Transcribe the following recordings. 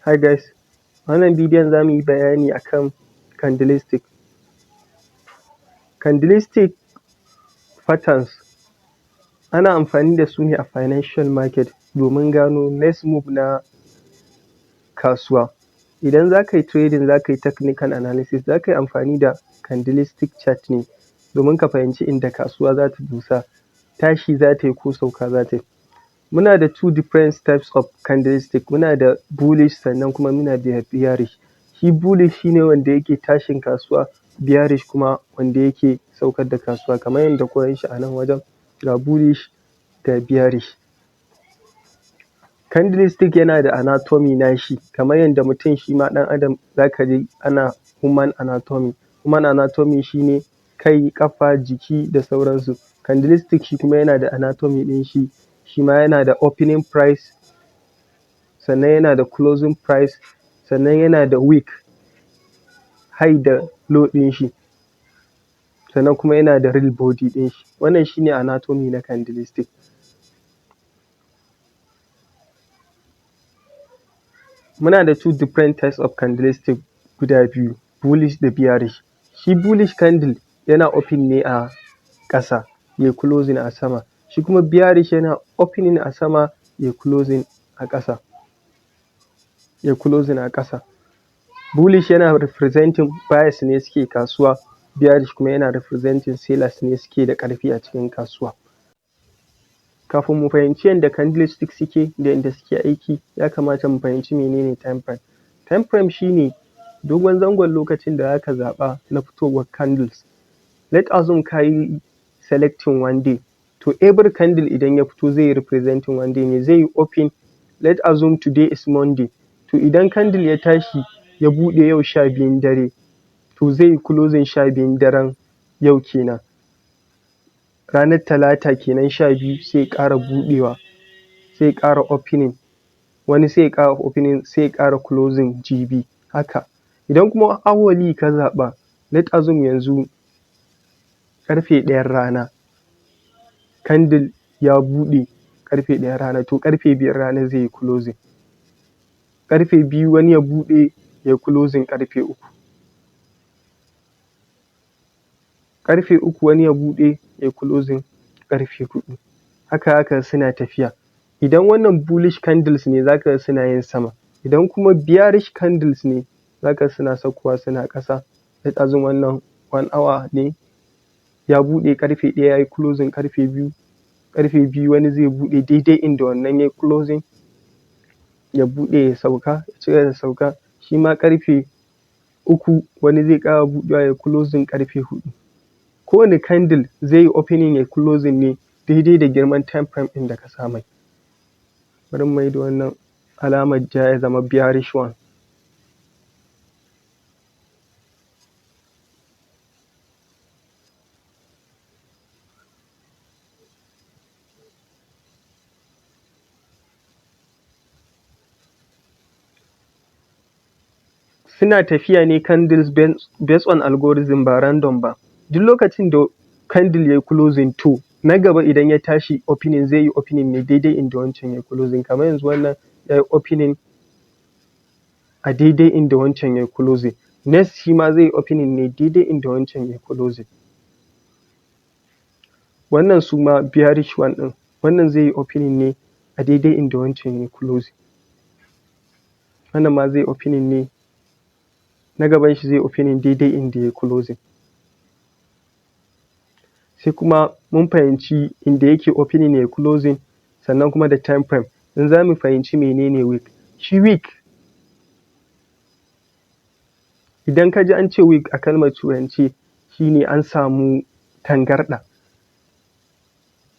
Hi guys, a wannan bidiyon za mu yi bayani akan candlestick. Candlestick patterns ana amfani da su ne a financial market domin gano next move na kasuwa. Idan za kai trading, za kai technical analysis, za kai amfani da candlestick chart ne domin ka fahimci inda kasuwa za ta dosa, tashi za ta yi ko sauka za ta yi. Muna da two different types of candlestick: muna da bullish, sannan kuma muna da bearish. Shi bullish shi ne wanda yake tashin kasuwa, bearish kuma wanda yake saukar da kasuwa. Kamar yadda kuka gan shi a nan wajen, ga bullish, ga bearish. Candlestick yana da anatomy na shi, kamar yadda mutum shi ma ɗan adam za ka ji ana human anatomy. Human anatomy shi ne kai, ƙafa, jiki da sauransu. Candlestick shi kuma yana da anatomy ɗin shi, shi ma yana da opening price, sannan yana da closing price, sannan yana da wick, high da low ɗin shi, sannan kuma yana da real body ɗin shi. Wannan shi ne anatomy na candlestick. Muna da two different types of candlestick guda biyu, bullish da bearish. Shi bullish candle yana open ne a ƙasa, yai closing a sama. Shi kuma bearish yana opening a sama, yai closing a ƙasa, yai closing a ƙasa. Bullish yana representing buyers ne suke kasuwa, bearish kuma yana representing sellers ne suke da ƙarfi a cikin kasuwa. Kafin mu fahimci yanda candlestick suke da yanda suke aiki, ya kamata mu fahimci mene ne time frame. Time frame shi ne dogon zangon lokacin da za ka zaɓa na fitowar candles. Let assume ka yi selecting one day, to every candle idan ya fito zai yi representing one day ne, zai yi open. Let assume today is Monday, to idan candle ya tashi ya buɗe yau 12n dare, to zai yi closing 12n daren yau kenan. Ranar Talata kenan 12, sai ya ƙara buɗewa, sai ya ƙara opening, wani sai ya ƙara opening, sai ya ƙara closing jibi haka. Idan kuma hourly ka zaɓa, let assume yanzu ƙarfe 1n rana, candle ya buɗe ƙarfe 1n rana, to ƙarfe 5n rana zai yi closing. Ƙarfe 2 wani ya buɗe, yai closing ƙarfe 3. Ƙarfe 3 wani ya buɗe, yai closing ƙarfe 4. Haka za ka ga suna tafiya. Idan wannan bullish candles ne, za ka ga suna yin sama, idan kuma bearish candles ne, za ka ga suna saukowa suna ƙasa. Let assume wannan one hour ne, ya buɗe ƙarfe 1, ya yi closing ƙarfe 2. Ƙarfe 2 wani zai buɗe daidai inda wannan yai closing, ya buɗe, ya sauka, ya cigaba da sauka. Shi ma ƙarfe 3 wani zai ƙara buɗewa, yai closing ƙarfe 4. Kowane candle zai yi opening, yai closing ne daidai da girman time frame ɗin da ka sa mai. Bari mu maida wannan alamar ja ya zama bearish one. Suna tafiya ne candles based on algorithm, ba random ba. Duk lokacin da candle yai closing, to na gaba idan ya tashi opening, zai yi opening ne daidai inda wancan yai closing. Kamar yanzu wannan ya yi opening a daidai inda wancan yai closing, next shi ma zai yi opening ne daidai inda wancan yai closing. Wannan suma bearish one ɗin, wannan zai yi opening ne a daidai inda wancan yai closing. Wannan ma zai opening ne, na gaban shi zai opening daidai inda yai closing. Sai kuma mun fahimci inda yake opening, yai closing, sannan kuma da time frame. Yanzu za mu fahimci mene ne wick. Shi wick, idan ka ji an ce wick a kalmar Turance, shi ne an samu tangarɗa.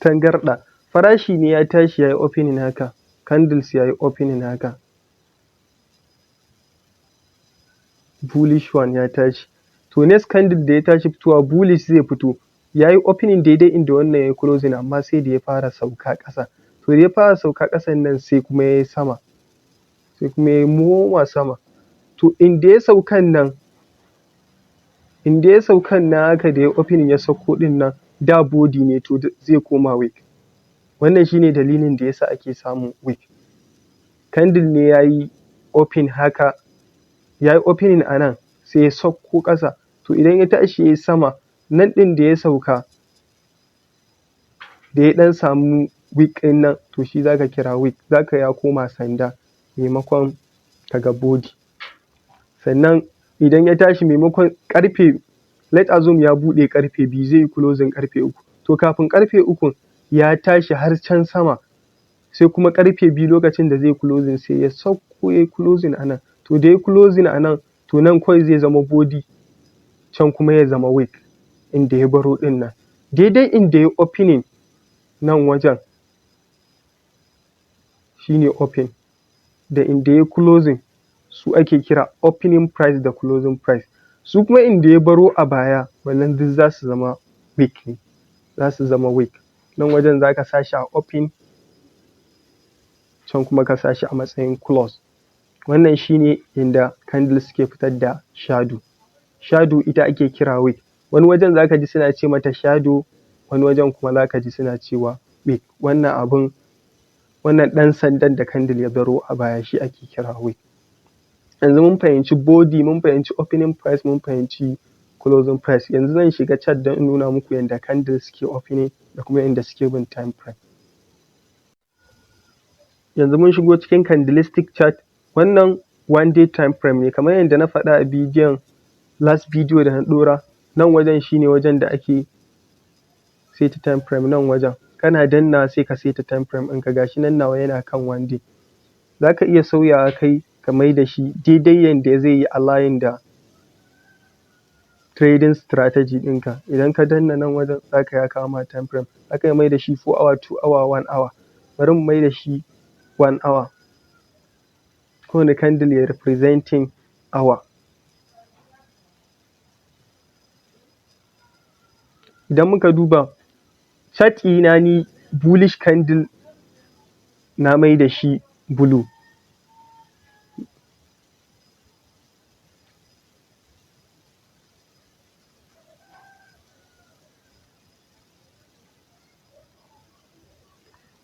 Tangarɗa, farashi ne ya tashi ya yi opening haka, candles ya yi opening haka, bullish one ya tashi, to next candle da ya tashi fitowa bullish zai fito, ya yi opening daidai inda wannan yai closing, amma sai da ya fara sauka ƙasa. To da ya fara sauka ƙasan nan, sai kuma yai sama, sai kuma ya koma sama. To inda ya saukan nan, inda ya saukan nan haka, da yai opening ya sauko ɗin nan, da body ne, to zai koma wick. Wannan shi ne dalilin da ya sa ake samun wick. Candle ne ya yi Open haka, ya yi opening a nan, sai ya sauko ƙasa. To idan ya tashi ya yi sama, nan ɗin da ya sauka, da ya ɗan samu wick ɗin nan, to shi za ka kira wick. Za ka ya koma sanda maimakon ka ga body. Sannan idan ya tashi, maimakon ƙarfe, let assume ya buɗe ƙarfe 2, zai yi closing ƙarfe 3. To kafin ƙarfe 3 ya tashi har can sama, sai kuma ƙarfe 2 lokacin da zai closing, sai ya sauko ya yi closing a nan. To da ya yi closing a nan, to nan kawai zai zama body, can kuma ya zama wick inda ya baro ɗin nan. Daidai inda ya opening nan wajen shi ne open, da inda ya closing su ake kira opening price da closing price. Su kuma inda ya baro a baya, wannan duk za su zama wick ne, za su zama wick. Nan wajen za ka sa shi a open, can kuma ka sa shi a matsayin close. Wannan shi ne inda candle suke fitar da shadow. Shadow ita ake kira wick. Wani wajen za ka ji suna ce mata shadow, wani wajen kuma za ka ji suna cewa wick. Wannan abun, wannan ɗan sandan da candle ya baro a baya, shi ake kira wick. Yanzu mun fahimci body, mun fahimci opening price, mun fahimci closing price. Yanzu zan shiga chart don in nuna muku yanda candle suke opening da kuma yanda suke bin time frame. Yanzu mun shigo cikin candlestick chart. Wannan one day time frame ne. Kamar yadda na faɗa a bidiyon last video da na ɗora, nan wajen shi ne wajen da ake saita time frame. Nan wajen kana dannawa sai ka saita time frame ɗinka. Ga shi nan nawa yana kan one day. Za ka iya sauyawa kai ka maida shi daidai yanda zai yi align da trading strategy ɗinka. Idan ka danna nan wajen, za ka ga ya kawo ma time frame. Za ka iya maida shi 4 hour, 2 hour, 1 hour. Bari mu maida shi 1 hour, kowane candle ya representing hour. Idan muka duba chart ɗina, ni bullish candle na maida shi blue.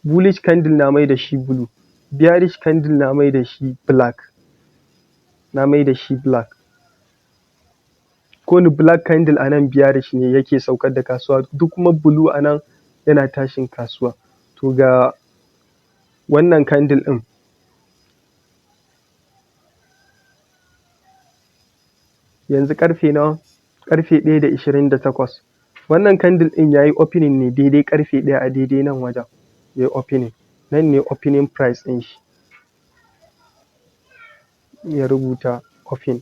Bullish candle na maida shi blue, bearish candle na maida shi black, na maida shi black. Kowane black candle a nan bearish ne, yake saukar da kasuwa, duk kuma blue a nan yana tashin kasuwa. To ga wannan candle ɗin, yanzu ƙarfe nawa? Ƙarfe 1:28. Wannan candle ɗin ya yi opening ne daidai ƙarfe 1, a daidai nan wajen ya yi opening. Nan ne opening price ɗin shi. Ya rubuta open.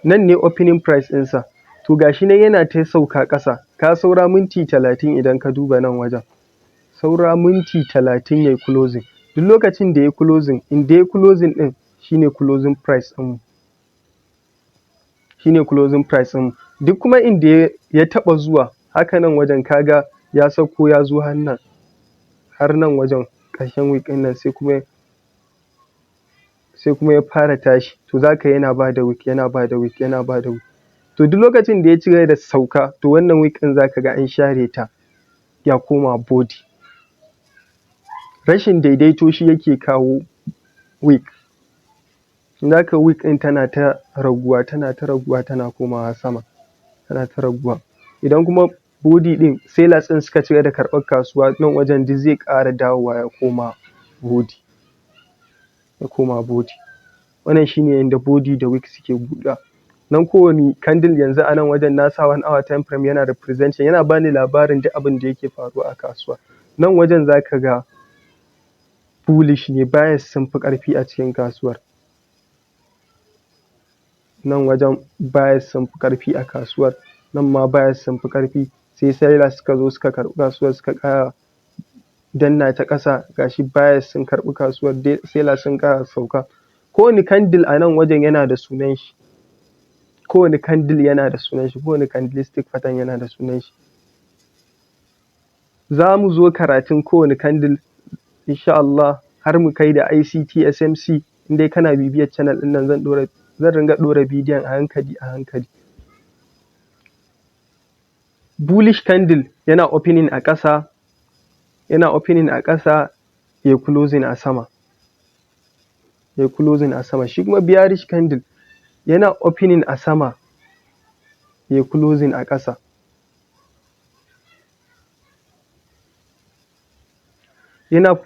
Nan ne opening price ɗinsa. To ga shi nan yana ta sauka ƙasa. Ka saura minti 30, idan ka duba nan wajen, saura minti 30 ya yi closing. Duk lokacin da ya yi closing, inda ya yi closing ɗin shi ne closing price ɗinmu, shi ne closing price ɗinmu. Duk kuma inda ya taɓa zuwa haka nan wajen, ka ga ya sauko, ya zo har nan, har nan wajen ƙarshen week ɗin nan, sai kuma ya fara tashi. To za ka ga yana ba da wick, yana ba da wick, yana ba da wick. To duk lokacin da ya cigaba da sauka, to wannan wick ɗin za ka ga an share ta, ya koma body. Rashin daidaito shi yake kawo wick. Za ka ga wick ɗin tana ta raguwa, tana ta raguwa, tana komawa sama, tana ta raguwa. Idan kuma body ɗin, sellers ɗin suka cigaba da karɓar kasuwa, nan wajen duk zai ƙara dawowa ya koma body, ya koma body. Wannan shi ne yanda body da wick suke buɗewa. Nan kowane candle, yanzu a nan wajen na sa 1 hour time frame, yana representing, yana bani labarin duk abin da yake faruwa a kasuwa. Nan wajen za ka ga bullish ne, buyers sun fi ƙarfi a cikin kasuwar. Nan wajen buyers sun fi ƙarfi a kasuwar, nan ma buyers sun fi ƙarfi, sai sellers suka zo suka karɓi kasuwar, suka ƙara danna ta ƙasa. Ga shi buyers sun karɓi kasuwar, sellers sun ƙara sauka. Kowane candle a nan wajen yana da sunan shi. Kowane candle yana da sunan shi, kowane candlestick pattern yana da sunan shi. Za mu zo karatun kowane candle insha Allah har mu kai da ICT, SMC. In dai kana bibiyar channel ɗin nan, zan ɗora, zan ringa ɗora bidiyon a hankali a hankali. Bullish candle yana opening a ƙasa, Yana opening a ƙasa, yayi closing a sama, yayi closing a sama. Shi kuma bearish candle yana opening a sama, yayi closing a ƙasa. Yana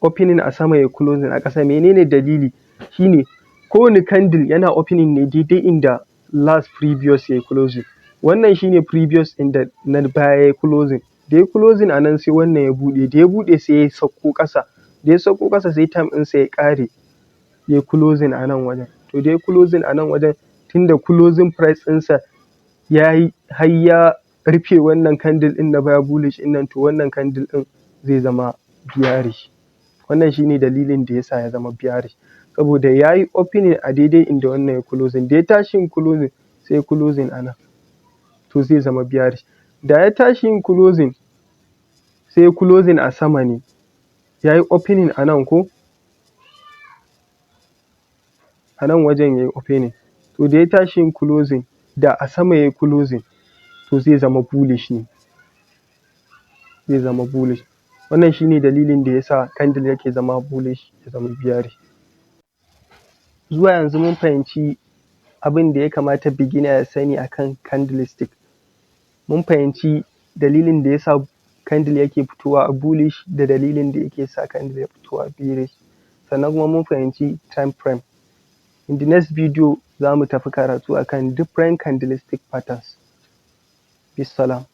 opening a sama, yayi closing a ƙasa. Mene ne dalili? Shi ne kowane candle yana opening ne daidai inda last previous yayi closing. Wannan shi ne previous inda na baya yayi closing. Da yayi closing a nan, sai wannan ya buɗe. Da ya buɗe, sai ya sauko ƙasa. Da ya sauko ƙasa, sai time ɗinsa ya ƙare, yayi closing a nan wajen. To, da yayi closing a nan wajen, tunda closing price ɗinsa yayi har ya rufe wannan candle ɗin na baya bullish ɗin nan, to wannan candle ɗin zai zama bearish. Wannan shi ne dalilin da yasa ya zama bearish, saboda yayi opening a daidai inda wannan yayi closing. Da ya tashi yin closing, sai yayi closing a nan, to zai zama bearish. Da ya tashi yin closing, sai yayi closing a sama ne, yayi opening a nan ko a nan wajen yayi opening, to da ya tashi yin closing, da a sama yayi closing, to zai zama bullish ne, zai zama bullish. Wannan shi ne dalilin da yasa candle yake zama bullish, ya zama bearish. Zuwa yanzu mun fahimci abin da ya kamata beginner ya sani akan candlestick. Mun fahimci dalilin da yasa candle yake fitowa a bullish da dalilin da yake sa candle ya fito a bearish. Sannan kuma mun fahimci time frame. In the next video, za mu tafi karatu akan different candlestick patterns. Bissalam.